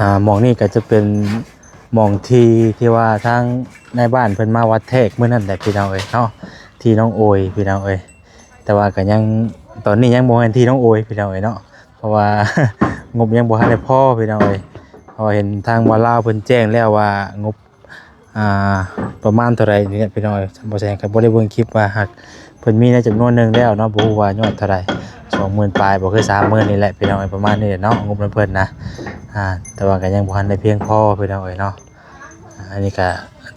ອ່າ ໝ່ອງນີ້ກໍຈະເປັນໝ່ອງທີ່ ທີ່ວ່າທາງນາຍບ້ານເພິ່ນມາວັດແທກມື້ນັ້ນແຫຼະພີ່ນ້ອງເອີຍເນາະ ທີ່ໜອງໂອຍພີ່ນ້ອງເອີຍ. ແຕ່ວ່າກໍຍັງ ຕອນນີ້ຍັງບໍ່ແມ່ນທີ່ໜອງໂອຍພີ່ນ້ອງເອີຍເນາະ ເພາະວ່າງົບຍັງບໍ່ທັນໄດ້ພໍພີ່ນ້ອງເອີຍ. ເພາະວ່າເຫັນທາງບ່າວລາວເພິ່ນແຈ້ງແລ້ວວ່າງົບ ອ່າ ປະມານເທົ່າໃດນີ້ແຫຼະພີ່ນ້ອງເອີຍ. ບໍ່ແຊງກໍບໍ່ໄດ້ເບິ່ງຄລິບວ່າ ຫາກເພິ່ນມີໃນຈຳນວນໜຶ່ງແລ້ວເນາະ ບໍ່ຮູ້ວ່າຍອດເທົ່າໃດ ສອງໝື່ນປາຍບໍ່ ຄືສາມໝື່ນນີ້ແຫຼະພີ່ນ້ອງເອີຍ ປະມານນີ້ແຫຼະເນາະ ງົບນຳເພິ່ນນະ. ອ່າ ແຕ່ວ່າກໍຍັງບໍ່ທັນໄດ້ພຽງພໍພີ່ນ້ອງເອີຍເນາະ. ອ່າ ອັນນີ້ກໍ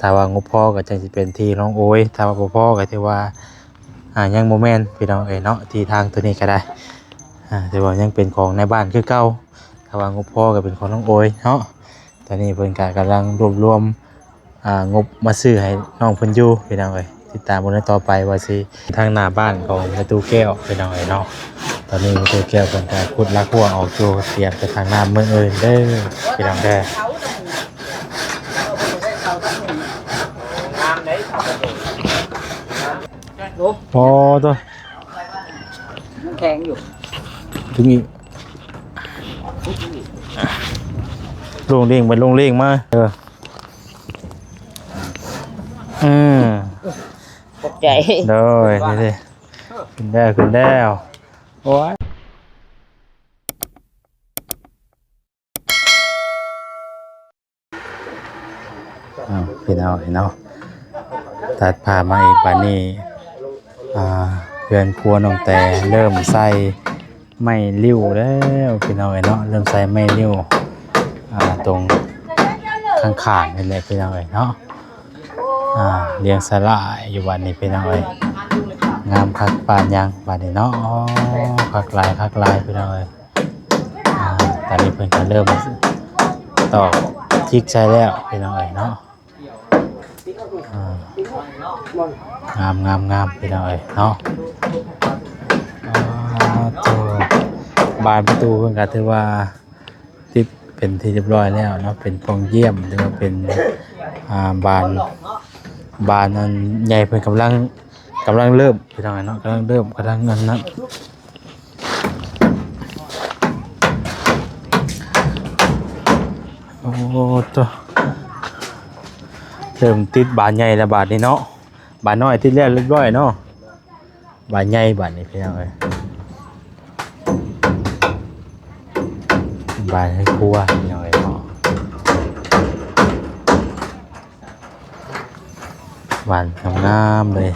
ຖ້າວ່າງົບພໍກໍຈັ່ງຊິເປັນທີ່ໜອງໂອຍ ຖ້າວ່າບໍ່ພໍກໍຖືວ່າ ອ່າ ຍັງບໍ່ແມ່ນພີ່ນ້ອງເອີຍເນາະ ທີ່ທາງໂຕນີ້ກໍໄດ້ ອ່າ ຖືວ່າຍັງເປັນຂອງນາຍບ້ານຄືເກົ່າ. ຖ້າວ່າງົບພໍກໍເປັນຂອງໜອງໂອຍເນາະ. ຕອນນີ້ເພິ່ນກໍກຳລັງລວບລວມ ອ່າ ງົບມາຊື້ໃຫ້ນ້ອງເພິ່ນຢູ່ພີ່ນ້ອງເອີຍ. ຕິດຕາມເບິ່ງຕໍ່ໄປວ່າຊິ ທາງໜ້າບ້ານຂອງແມ່ຕູ້ແກ້ວພີ່ນ້ອງເອີຍເນາະ. ຕອນນີ້ແມ່ຕູ້ແກ້ວເພິ່ນກໍຂຸດລາກຮົ້ວອອກຢູ່ ຕຽມໄປທາງນ້ຳມື້ອື່ນເດີພີ່ນ້ອງເດີ. ໂອ້ ໂຕ ແຂງຢູ່ ເຖິງອີກ ລົງເລງໄປລົງເລງມາ ເອີ ອືມ ຂອບໃຈ ໂດຍ ນີ້ເດ້ ຂຶ້ນແລ້ວ ຂຶ້ນແລ້ວ ໂອ້ຍ. ອ້າວ ພີ່ນ້ອງເອີຍເນາະ ຕັດພາບມາອີກບາດນີ້ ອ່າ ເຮືອນຄົວນ້ອງແຕເລີ່ມໃສ່ໄມ້ລິ້ວແລ້ວພີ່ນ້ອງເອີຍເນາະ ເລີ່ມໃສ່ໄມ້ລິ້ວ ອ່າ ຕົງຂ້າງໆ ນີ້ແຫຼະພີ່ນ້ອງເອີຍເນາະ. ອ່າ ລຽງສາລາຢູ່ບາດນີ້ພີ່ນ້ອງເອີຍ ງາມຄັກປານຫຍັງບາດນີ້ເນາະ. ໂອ້ ຄັກຫຼາຍ ຄັກຫຼາຍພີ່ນ້ອງເອີຍ. ອ່າ ຕອນນີ້ເພິ່ນກໍເລີ່ມຕອກຈິກໃສ່ແລ້ວພີ່ນ້ອງເອີຍເນາະ. ອ່າ ງາມ ງາມ ງາມພີ່ນ້ອງເອີຍເນາະ. ອ່າ ໂທ້ ບານປະຕູເພິ່ນກໍຖືວ່າຕິດເປັນທີ່ຮຽບຮ້ອຍແລ້ວເນາະ ເປັນປ່ອງຢ້ຽມ ຫຼືວ່າເປັນ ອ່າ ບານ ບານອັນໃຫຍ່ເພິ່ນກຳລັງ ກຳລັງເລີ່ມພີ່ນ້ອງເນາະ ກຳລັງເລີ່ມ ກຳລັງອັນນັ້ນ. ໂອ້ ໂທ້ ເລີ່ມຕິດບານໃຫຍ່ແລ້ວບາດນີ້ເນາະ ບານນ້ອຍຕິດແລ້ວຮຽບຮ້ອຍເນາະ ບານໃຫຍ່ບາດນີ້ພີ່ນ້ອງເອີຍ ບານໃຫ້ຄົວພີ່ນ້ອງເອີຍເນາະ. ຫວານງາມໆເລີຍ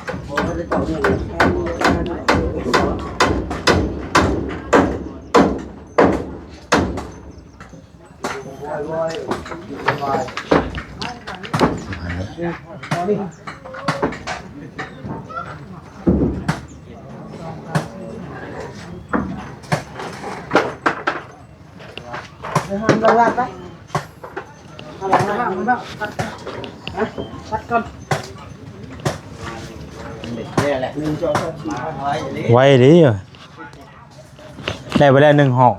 ປະມານນີ້. ໄວເດ້ ໄດ້ໄປແລ້ວໜຶ່ງຫ້ອງ.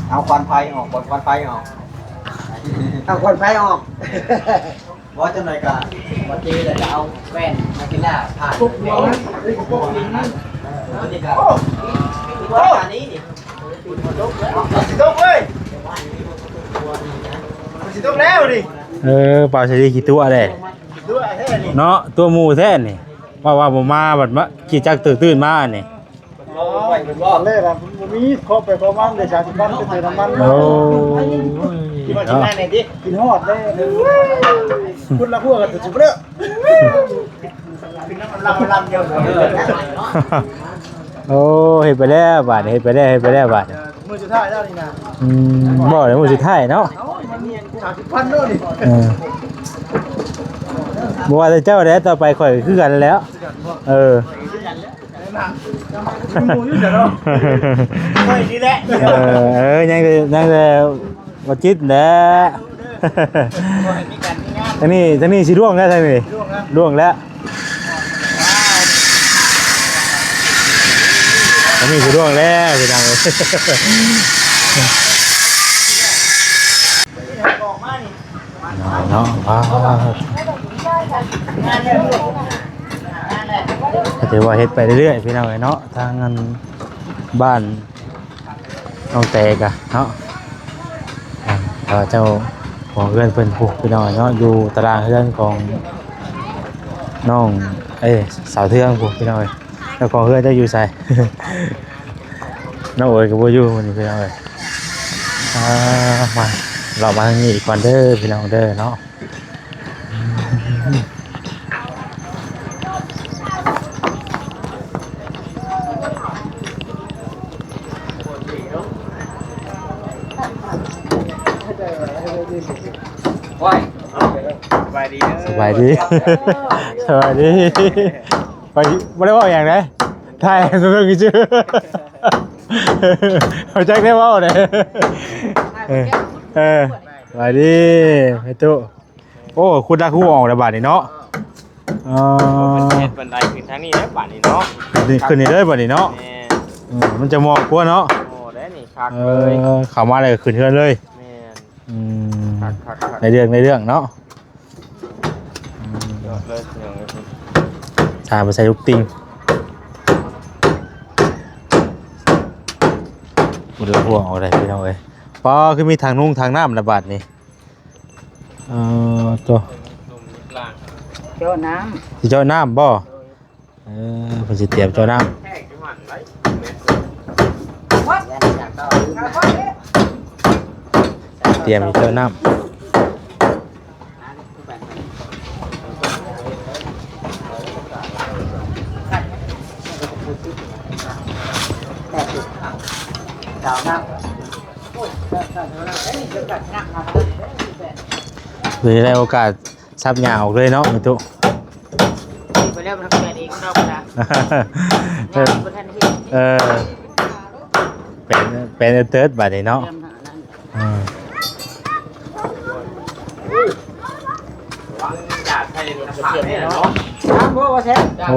ເອົາຄວັນໄຟອອກ ເອົາຄວັນໄຟອອກ ເອົາຄວັນໄຟອອກ. ບໍ່ ຈັກໜ້ອຍກະບໍ່ຕີ ແລ້ວກະເອົາແວ່ນນັກກິລາຜ່ານ ປຸບຫົວມັນ ເອີ ນີ້ກະ ໂອ້ ອັນນີ້ນີ້ ມັນຊິຕົກເວີຍ ມັນຊິຕົກແລ້ວນີ້. ເອີ ປາວສາລີຂີ້ຕົວະເດ້ ຂີ້ຕົວະແທ້ນີ້ເນາະ ຕົວະໝູ່ແທ້ນີ້. ວ່າ ວ່າບໍ່ມາ ບັດມາຂີ່ຈັກຕື່ນໆມານີ້. ຕອນແລກອະບໍ່ມີ ເຄາະໄປເຄາະມາໄດ້ສາມສິບພັນ ໄປເຕີມນ້ຳມັນ. ໂອ້ຍ ກິນຮອດແລ້ວ ພຸ້ນລະພວກກະຊິບໍ່ເລີກ ໂອ້ ເຮັດໄປແລ້ວບາດນີ້ ເຮັດໄປແລ້ວ ເຮັດໄປແລ້ວບາດນີ້. ມື້ສຸດທ້າຍແລ້ວນີ້ນະ. ອືມ ບໍ່ເລີຍ ມື້ສຸດທ້າຍເນາະ. ສາມສິບພັນໂລດນີ້. ເອີ ບໍ່ວ່າແຕ່ເຈົ້າແຫຼະ ຕໍ່ໄປຂ້ອຍກໍຄືກັນແລ້ວ. ເອີ ໝູ່ຢູ່ເດີເນາະ ຂ້ອຍນີ້ແຫຼະ. ເອີ ເອີ ຍັງແຕ່ ຍັງແຕ່ບໍ່ຈິດແຫຼະ. ທາງນີ້ ທາງນີ້ຊິລ່ວງແລ້ວ ທາງນີ້ລ່ວງແລ້ວ. ອັນນີ້ຄືລ່ວງແລ້ວພີ່ນ້ອງເອີຍ ເນາະ. ກໍຖືວ່າເຮັດໄປເລື້ອຍໆ ພີ່ນ້ອງເອີຍເນາະ ທາງອັນບ້ານ ນ້ອງແຕກະເນາະ ອ່າ ເຈົ້າຂອງເຮືອນເພິ່ນພຸ້ນພີ່ນ້ອງເນາະ ຢູ່ຕາລາງເຮືອນຂອງນ້ອງ ເອີຍ ສາວເທືອງພຸ້ນພີ່ນ້ອງເອີຍ. ເຈົ້າຂອງເຮືອນເຈົ້າຢູ່ໃສ? ນ້ອງໂອຍກໍບໍ່ຢູ່ມື້ນີ້ພີ່ນ້ອງເອີຍ. ອ່າ ມາ ເລາະມາທາງນີ້ອີກກ່ອນເດີພີ່ນ້ອງເດີເນາະ. ໂອ້ຍ ສະບາຍດີເດີ ສະບາຍດີ ສະບາຍດີ ໄປ ບໍ່ໄດ້ເວົ້າຫຍັງເດ້ ຖ່າຍໃຫ້ເບິ່ງຊື່ ບໍ່ຈັກໄດ້ເວົ້າເດ້. ເອີ ເອີ ສະບາຍດີແມ່ຕູ້. ໂອ້ ຂຸດຫຼັກຮູ້ອອກແລ້ວບາດນີ້ເນາະ. ອໍ ເພິ່ນເຮັດບັນໄດຂຶ້ນທາງນີ້ແລ້ວບາດນີ້ເນາະ ນີ້ຂຶ້ນນີ້ເລີຍບາດນີ້ເນາະ. ແມ່ນ ເອີ ມັນຈະໝອກກວ່າເນາະ. ໂອ້ ໄດ້ນີ້ຄັກເລີຍ ເອີ ເຂົ້າມາແລ້ວກໍຂຶ້ນເຮືອນເລີຍ. ແມ່ນ ອືມ ຄັກໆໆ ໃນເລື່ອງ ໃນເລື່ອງເນາະ. ອືມ ຍອດເລີຍ ພີ່ນ້ອງເອີຍ ຖ້າໄປໃສ່ລູກຕິ່ງ ບໍ່ໄດ້ຫ່ວງເອົາໄດ້ພີ່ນ້ອງເອີຍ. ປ້າ ຄືມີຖັງນຸ່ງຖັງນ້ຳລະບາດນີ້. ເອີ ໂຕ ເຈາະນ້ຳ ຊິເຈາະນ້ຳບໍ່? ເອີ ເພິ່ນຊິຕຽມເຈາະນ້ຳ ຕຽມເຈາະນ້ຳ. ເລີຍໄດ້ໂອກາດສັບຫຍ້າອອກເລີຍເນາະ ແມ່ຕູ້. ໄປແລ້ວມັນແປນເອງເນາະ ເອີ ເອີ ແປນ ແປນເຕີດບາດນີ້ເນາະ. ເອ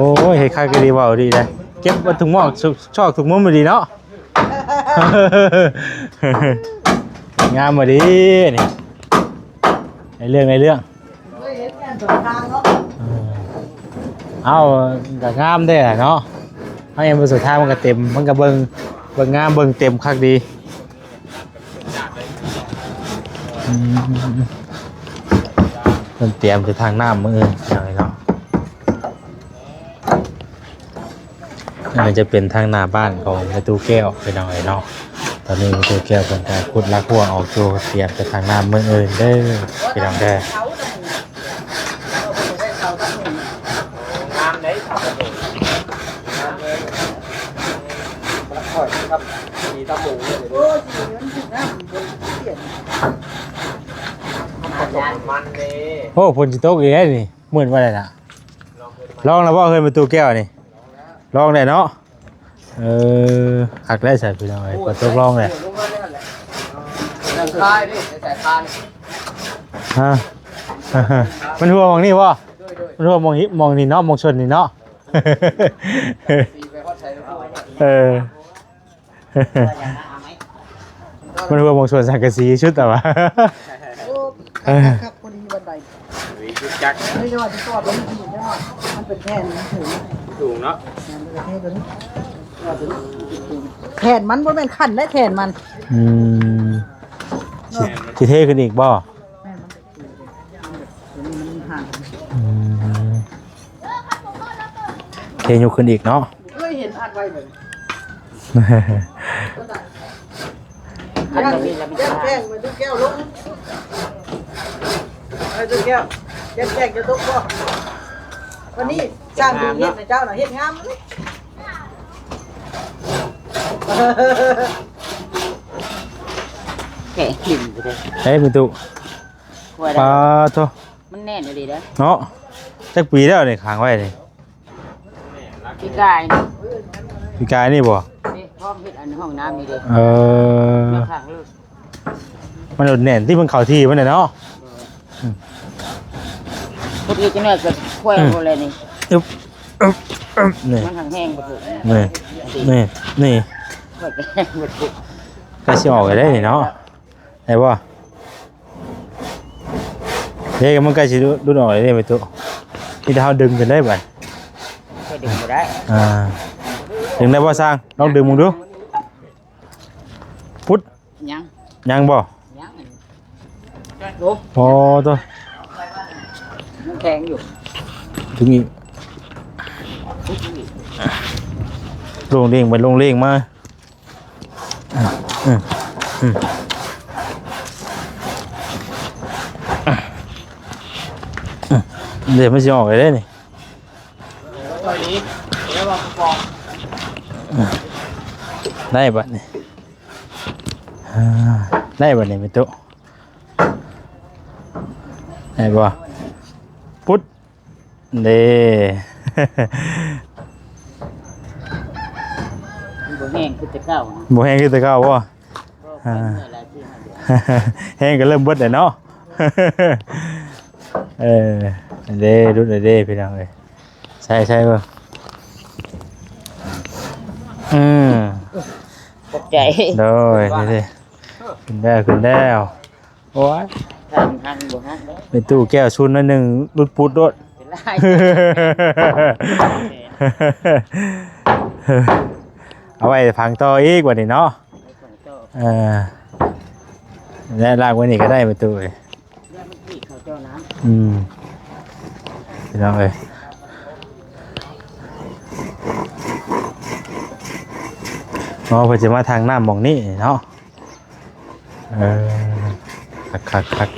ີ ໂອ້ຍ ເຮັດຄັກອີ່ຫຼີ ເວົ້າດີເດ້ ເກັບເບິດທຸກໝອກ ຊອກທຸກມຸມອີ່ຫຼີເນາະ. ງາມບໍ່ດີນີ້ ໃນເລື່ອງ ໃນເລື່ອງ. ເອີ ເອົ້າ ກໍງາມເດ້ເນາະ ເຮົາເຫັນບໍ່ ສຸດທ້າຍມັນກໍເຕັມ ມັນກໍເບິ່ງ ເບິ່ງງາມ ເບິ່ງເຕັມຄັກດີ. ອືມ ເພິ່ນຕຽມຈະທາງນ້ຳມື້ອື່ນເນາະ. ອັນນີ້ຈະເປັນທາງໜ້າບ້ານຂອງແມ່ຕູ້ແກ້ວ ພີ່ນ້ອງເອີຍເນາະ. ຕອນນີ້ແມ່ຕູ້ແກ້ວເພິ່ນກໍຂຸດຫຼັກຮົ້ວອອກຢູ່ ຕຽມໄປທາງນ້ຳມື້ອື່ນເດີ ພີ່ນ້ອງເດີ. ງາມເດ້ ໂອ້ ຝົນຊິຕົກອີກແລ້ວນີ້ ມືດວ່າໄດ້ນະ. ລອງແລ້ວບໍ່ ເຮືອນແມ່ຕູ້ແກ້ວນີ້? ລອງແລ້ວເນາະ. ເອີ ຄັກແລ້ວຊັ້ນ ພີ່ນ້ອງເອີຍ ກໍຕົກລອງແລ້ວ. ຮະ ມັນຮົ່ວໝ່ອງນີ້ບໍ່? ມັນຮົ່ວໝ່ອງນີ້ ໝ່ອງນີ້ເນາະ ໝ່ອງຊົນນີ້ເນາະ. ເອີ ມັນຮົ່ວໝ່ອງຊົນສັງກະສີສຸດແລ້ວວ່າ. ໂອ້ ຄັກໆ ພໍດີບັນໄດ. ຫວີຈຸກຈັກ ເຮີ້ຍ ຈະວ່າຊິກອດລົງອີກຈັກໜ້ອຍ ມັນເປັນແຜ່ນ ມັນສູງ ສູງເນາະ. ແມ່ນ ມັນກໍເທຕົວນີ້ ແຜ່ນມັນບໍ່ແມ່ນຂັ້ນໄດ້ ແຜ່ນມັນ. ອືມ ຊິ ຊິເທຂຶ້ນອີກບໍ່? ແມ່ນ ມັນ ຕົວນີ້ມັນຫ່າງ. ອືມ ເທຍົກຂຶ້ນອີກເນາະ. ເຄີຍເຫັນອັດໄວ້ເບິ່ງ ອັດບໍ່ມີລະມີແຈ້ງ ແຈ້ງໄປຕູ້ແກ້ວລົງ ເອີ ຕູ້ແກ້ວ ແຈ້ງ ແຈ້ງຈະຕົກບໍ່? ວັນນີ້ຊ່າງດີເຮັດໃຫ້ເຈົ້ານະ ເຮັດງາມເລີຍ. ແກະກິນໄປເລີຍ ເອີ ມີຕູ້ ປາໂທ ມັນແໜ້ນອີ່ຫຼີເດ້ເນາະ. ຈັກປີແລ້ວນີ້ ຄ້າງໄວ້ນີ້? ປີກາຍນີ້ ປີກາຍນີ້ບໍ່? ນີ້ ພ້ອມເຮັດອັນຫ້ອງນ້ຳນີ້ເດ້. ເອີ ຂ້າງເລີຍ ມັນແໜ້ນທີ່ມັນເຂົ້າທີ່ມັນແຫຼະເນາະ. ອືມ ພໍດີຈັກໜ້ອຍກໍຄ່ອຍເອົາແລ້ວນີ້. ອຶບ ອຶບ ອຶບ ນີ້ ມັນແຮງບໍ່ຖືກ ນີ້ ນີ້ ນີ້ ຂ້ອຍກໍແຮງບໍ່ຖືກ ກໍຊິອອກໄດ້ນີ້ເນາະ. ໄດ້ບໍ່? ເດ້ ມັນໃກ້ຊິຫຼຸດອອກແລ້ວເດ້ ໄປຕູ້ ມີແຕ່ເຮົາດຶງຂຶ້ນໄດ້ບາດ. ຂ້ອຍດຶງບໍ່ໄດ້. ອ່າ ດຶງໄດ້ບໍ່ຊ່າງ? ລອງດຶງເບິ່ງດູ. ໂອ້ ຍັງ ຍັງບໍ່? ຍັງ ໂອ້ ໂອ້ໂຕ ມັນແຂງຢູ່ ເຖິງອີກ ລົງເລງໄປລົງເລງມາ ອືມ ອືມ ອືມ ດຽວມັນຊິອອກໄດ້ເດ້ນີ້. ໄດ້ບັດນີ້ ອ່າ ໄດ້ບັດນີ້ແມ່ຕູ້ ໄດ້ບໍ່? ປຸດ ເດ້ ມັນບໍ່ແຮງຄືແຕ່ເກົ່ານະ ບໍ່ແຮງຄືແຕ່ເກົ່າບໍ່? ບໍ່ ອ່າ ແຮງກໍເລີ່ມເບິດແລ້ວເນາະ ເອີ ເດ້ ຫຼຸດແລ້ວເດ້ພີ່ນ້ອງເອີຍ ໃສ່ ໃສ່ເບິ່ງ ອືມ ຂອບໃຈ ໂດຍ ນີ້ເດ້ ຂຶ້ນແລ້ວ ຂຶ້ນແລ້ວ ໂອ້ຍ ທາງ ທາງບໍ່ຮັກເດ້ ແມ່ຕູ້ແກ້ວຊຸນໜ້ອຍໜຶ່ງ ຫຼຸດປຸດໂລດ ເປັນລາຍ ເອົາໄວ້ຝັງຕໍ່ອີກບັດນີ້ເນາະ ຝັງຕໍ່ ເອີ ແລະລາກໄວ້ນີ້ກໍໄດ້ ແມ່ຕູ້ເອີຍ ແລະມັນຕີເຂົ້າເຈົ້ານະ ອືມ ພີ່ນ້ອງເອີຍ ເນາະ ເພິ່ນຈະມາທາງນ້ຳໝ່ອງນີ້ເນາະ. ເອີ ຄັກໆ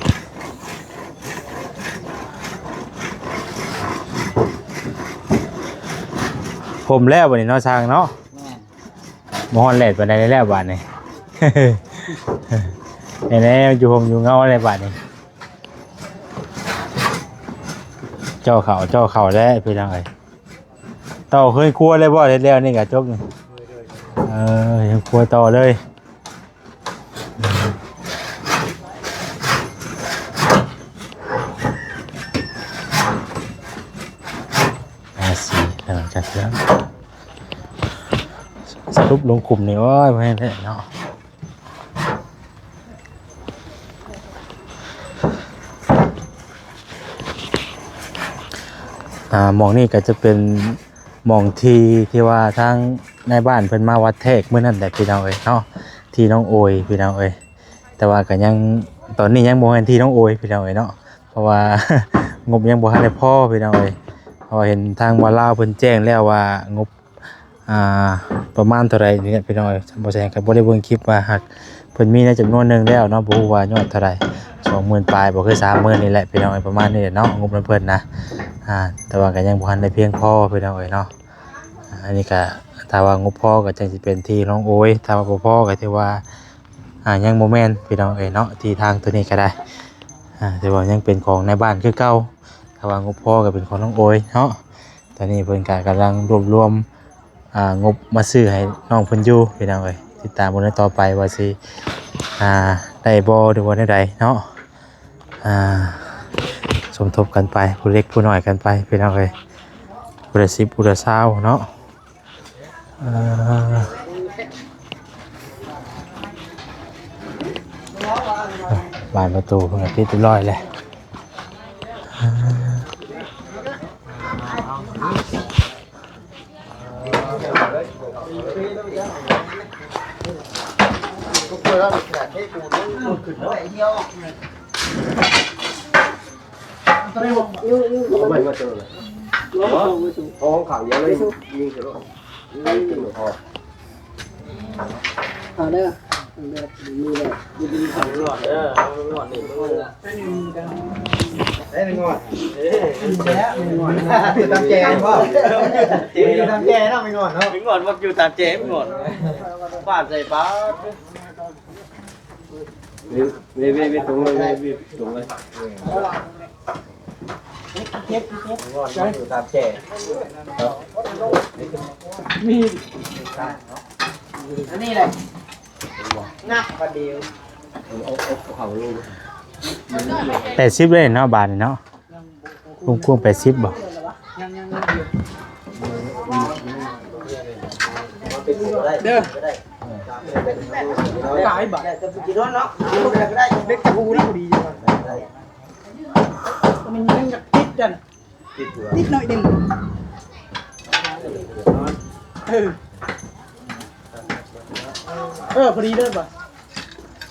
ໆ ພົມແລ້ວບັດນີ້ເນາະ ຊ່າງເນາະ ແມ່ນ ບໍ່ຮ້ອນແດດປານໃດແລ້ວບາດນີ້ ແນ່ໆ ຢູ່ຮົ່ມຢູ່ເງົາແລ້ວບາດນີ້ ເຈາະເຂົ້າ ເຈາະເຂົ້າແລ້ວພີ່ນ້ອງເອີຍ. ຕໍ່ເຮືອນຄົວເລີຍບໍ່? ເຮັດແລ້ວນີ້ກະຈົບນີ້ ເອີ ເຮືອນຄົວຕໍ່ເລີຍ ອ່າ ສີ່ ຫຼັງຈາກນັ້ນ ສະຫຼຸບລົງຂຸມນີ້ ໂອ້ຍ ບໍ່ແມ່ນແທ້ເນາະ. ອ່າ ໝ່ອງນີ້ກໍຈະເປັນໝ່ອງທີ່ ທີ່ວ່າທາງນາຍບ້ານເພິ່ນມາວັດແທກມື້ນັ້ນແຫຼະພີ່ນ້ອງເອີຍເນາະ ທີ່ໜອງໂອຍພີ່ນ້ອງເອີຍ ແຕ່ວ່າກໍຍັງ ຕອນນີ້ຍັງບໍ່ແມ່ນທີ່ໜອງໂອຍພີ່ນ້ອງເອີຍເນາະ ເພາະວ່າງົບຍັງບໍ່ທັນໄດ້ພໍພີ່ນ້ອງເອີຍ ເພາະວ່າເຫັນທາງບ່າວລາວເພິ່ນແຈ້ງແລ້ວວ່າງົບ ອ່າ ປະມານເທົ່າໃດນີ້ແຫຼະພີ່ນ້ອງເອີຍ ບໍ່ແຊງກໍບໍ່ໄດ້ເບິ່ງຄລິບວ່າ ຫາກເພິ່ນມີໃນຈຳນວນໜຶ່ງແລ້ວເນາະ ບໍ່ຮູ້ວ່າຍອດເທົ່າໃດ ສອງໝື່ນປາຍບໍ່ ຄືສາມໝື່ນນີ້ແຫຼະພີ່ນ້ອງເອີຍ ປະມານນີ້ແຫຼະເນາະ ງົບນຳເພິ່ນນະ ອ່າ ແຕ່ວ່າກໍຍັງບໍ່ທັນໄດ້ພຽງພໍພີ່ນ້ອງເອີຍເນາະ ອ່າ ອັນນີ້ກໍຖ້າວ່າງົບພໍກໍຈັ່ງຊິເປັນທີ່ນ້ອງໂອຍ ຖ້າວ່າບໍ່ພໍກໍຖືວ່າ ອ່າ ຍັງບໍ່ແມ່ນພີ່ນ້ອງເອີຍເນາະ ທີ່ທາງໂຕນີ້ກໍໄດ້ ອ່າ ຖືວ່າຍັງເປັນຂອງນາຍບ້ານຄືເກົ່າ ຖ້າວ່າງົບພໍກໍເປັນຂອງນ້ອງໂອຍເນາະ. ຕອນນີ້ເພິ່ນກະກຳລັງລວບລວມ ອ່າ ງົບມາຊື້ໃຫ້ນ້ອງເພິ່ນຢູ່ພີ່ນ້ອງເອີຍ ຕິດຕາມເບິ່ງໃນຕໍ່ໄປວ່າຊິ ອ່າ ໄດ້ບໍ່ ຫຼືວ່າແນວໃດເນາະ ອ່າ ສົມທົບກັນໄປ ຜູ້ເລັກຜູ້ນ້ອຍກັນໄປພີ່ນ້ອງເອີຍ ຜູ້ລະສິບຜູ້ລະຊາວເນາະ ອ່າ ບານປະຕູເພິ່ນກໍປິດຮຽບຮ້ອຍແລ້ວ ອ່າ ເອົາໄມ້ມາເຕີມ ເອົາຂາງດຽວເລີຍ ຍິງໃສ່ໂລດ ຍິງໃສ່ໂລດ ເອົາເດີ ມີແບບ ເອີ ເອົາງວດນີ້ ເອີ ເອົາງວດນີ້ ເອີ ເອົາງວດ ເອີ ເອົາງວດ ຢູ່ຕາມແຈບໍ່? ຢູ່ຕາມແຈເນາະ ມີງວດເນາະ ມີງວດ ມັກຢູ່ຕາມແຈ ມີງວດ ຟາດໃສ່ປາ ເວ ເວ ເວ ຕົງເລີຍ ເວ ເວ ຕົງເລີຍ ເຈັບ ເຈັບ ງອນຢູ່ຕາມແຈ ມີ ອັນນີ້ແຫຼະ ນັບບາດດຽວ ເອົາ ເອົາ ເອົາເຂົ້າລົງ ແປດສິບເລີຍເນາະ ບາດນີ້ເນາະ. ລວມກວມແປດສິບບໍ່? ເດີ ຫຼາຍບາດ ເລັກຕະປູນີ້ພໍດີຢູ່ ມັນຍັງຢາກຕິດກັນ ຕິດໜ້ອຍໜຶ່ງ ເອີ ເອີ ພໍດີເລີຍບໍ່?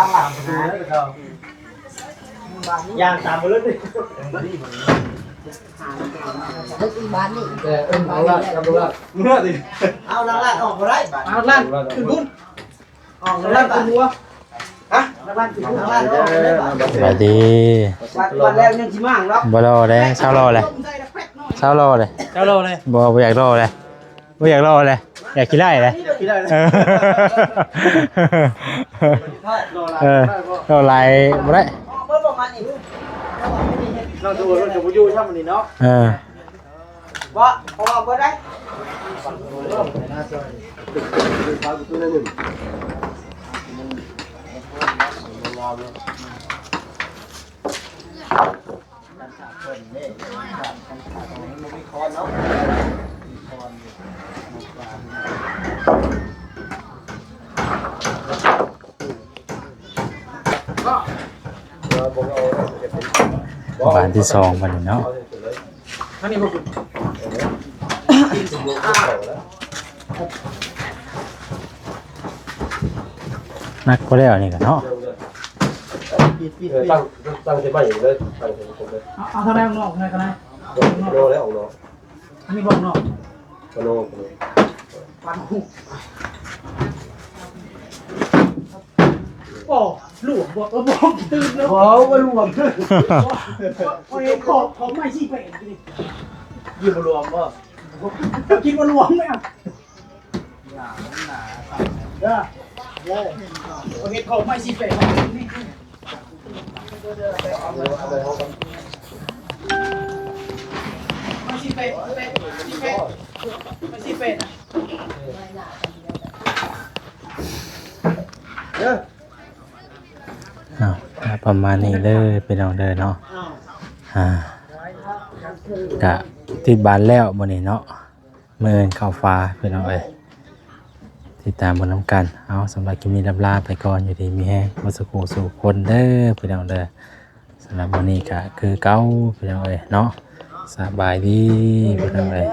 ທາງຫຼັງປະຕູເດີເຈົ້າ. ຍ່າງຕາມມາເລີຍ ເຮັດອີກບ້ານນີ້ ເອີ ເອົາລະ ເອົາລະ ເມື່ອຕິ. ເອົາຫຼັກໆອອກບໍ່ໄດ້ບາດ ເອົາຫຼັກໆຂຶ້ນພຸ້ນ ອອກຫຼັກໆຂຶ້ນຫົວ ຮະ ຫຼັກໆຂຶ້ນຫົວ ຫຼັກໆອອກບໍ່ໄດ້ບາດ. ສະບາຍດີ ວັດ ວັດແລ້ວຍັງຊິມາຫຍັງເນາະ ບໍ່ລໍແລ້ວ ຊາວລໍແລ້ວ ຊາວລໍແລ້ວ ຊາວລໍແລ້ວ ບໍ່ ບໍ່ຢາກລໍແລ້ວ. ບໍ່ຢາກລໍແຫຼະ ຢາກຂີ້ໄລ່ແຫຼະ ຢາກຂີ້ໄລ່ແຫຼະ ເອີ ລໍຫຼາຍ ເອີ ລໍຫຼາຍບໍ່ໄດ້ ນ້ອງໂທລົດກໍບໍ່ຢູ່ຊ້ຳນີ້ເນາະ ເອີ. ບໍ່ ເພາະວ່າບໍ່ໄດ້ ບານທີສອງບາດນີ້ເນາະ ອັນນີ້ບໍ່ ໜັກກວ່າແລ້ວນີ້ກະເນາະ ເອີ ຕັ້ງ ຕັ້ງໃສ່ໄມ້ເລີຍ ຕັ້ງໃສ່ເລີຍ ເອົາ ເອົາທາງໃດອອກນອກ ທາງໃດ ໂດແລ້ວອອກນອກ ອັນນີ້ບໍ່ອອກນອກ ກະໂນ ກະໂນ ປັນຫຸ ໂອ້ ຫຼວງບໍ່ ເອີ ບໍ່ຕື່ນເນາະ ບໍ່ ບໍ່ຫຼວງ ຂ້ອຍເຫັນຂອບ ຂອບໄມ້ສີ່ແປດນີ້ ຢູ່ບໍ່ຫຼວງບໍ່ ເຈົ້າຄິດວ່າຫຼວງແລ້ວ ເດີ ເດີ ເຂົາເຮັດຂອບໄມ້ສີ່ແປດນີ້ ໄມ້ສີ່ແປດ ສີ່ແປດ ໄມ້ສີ່ແປດ ເດີ ອ້າວ ປະມານນີ້ເດີພີ່ນ້ອງເດີເນາະ ອ່າ ກະຕິດບານແລ້ວມື້ນີ້ເນາະ ມື້ອື່ນເຂົ້າຟ້າພີ່ນ້ອງເອີຍ ຕິດຕາມເບິ່ງນຳກັນ ເອົາ ສຳລັບຄລິບນີ້ລ່ຳລາໄປກ່ອນ ຢູ່ດີມີແຮງເບິດສູ່ຜູ້ສູ່ຄົນເດີພີ່ນ້ອງເດີ ສຳລັບມື້ນີ້ກະຄືເກົ່າພີ່ນ້ອງເອີຍເນາະ ສະບາຍດີພີ່ນ້ອງເອີຍ.